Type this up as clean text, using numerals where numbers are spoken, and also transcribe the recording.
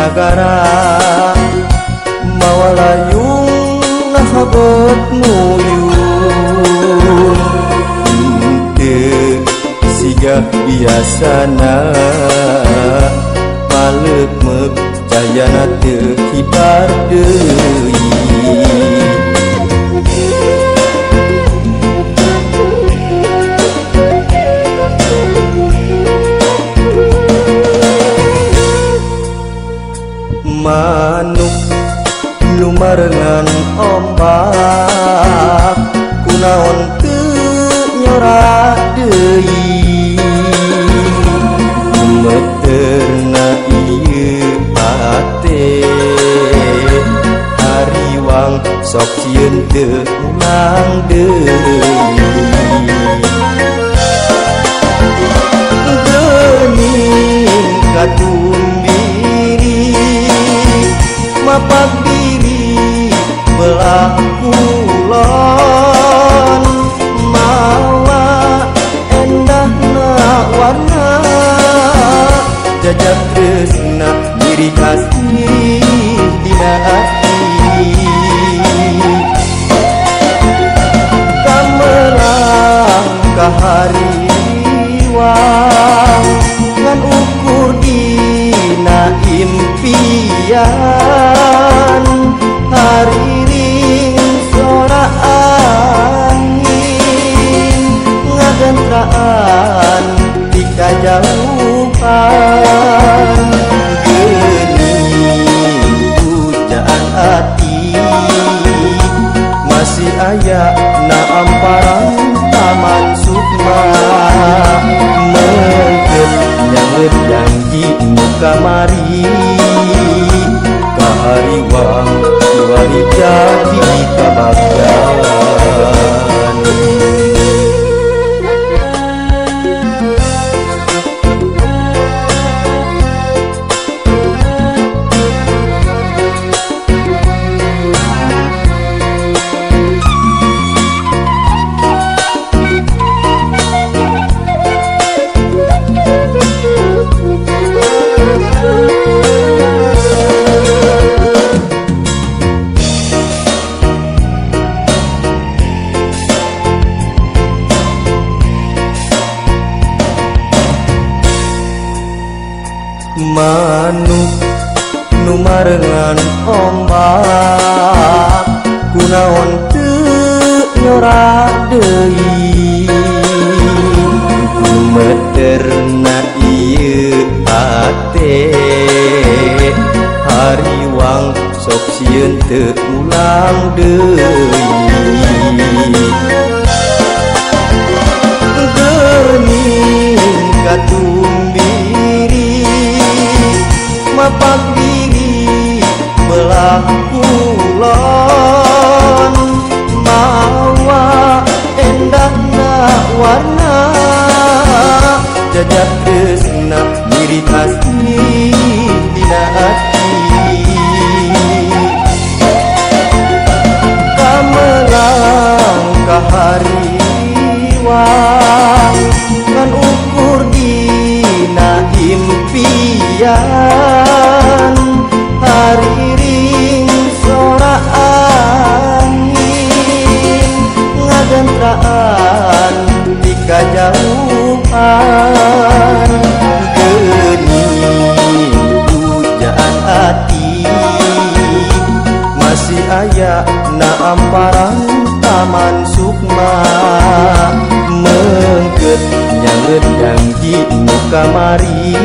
Nagara mawa layung ngahabot muyun teu siga biasana paleukmeuk cayana teu kibar deui. Manuk nu marengan ombak kunaon teu nyora deui, gemeterna ieu ate hariwang sok sieun teu mulang deui. Geuning katumbiri mapak diri belah kulon mawa endahna warna jajak tresna nyiri kasih dina ati kamelang kahariwang ngan ukur dina impian hariring sora angin ngagentraan di kajauhan. Geuning pujaan ati masih aya na amparan Taman Sukma mengket nyanget janji nu kamari kahariwang kiwari jadi kabagdan. Manuk nu marengan ombak kunaon teu nyora deui, gemeterna ieu ate hariwang sok sieun teu mulang deui. Geuning katumbiri mapak diri belah kulon mawa endahna warna jajak tresna nyiri kasih dina ati kamelang kahariwang ngan ukur dina impian hariring sora angin ngagentraan di kajauhan. Geuning pujaan ati masih aya na amparan Taman Sukma mengket nyanget janji nu kamari.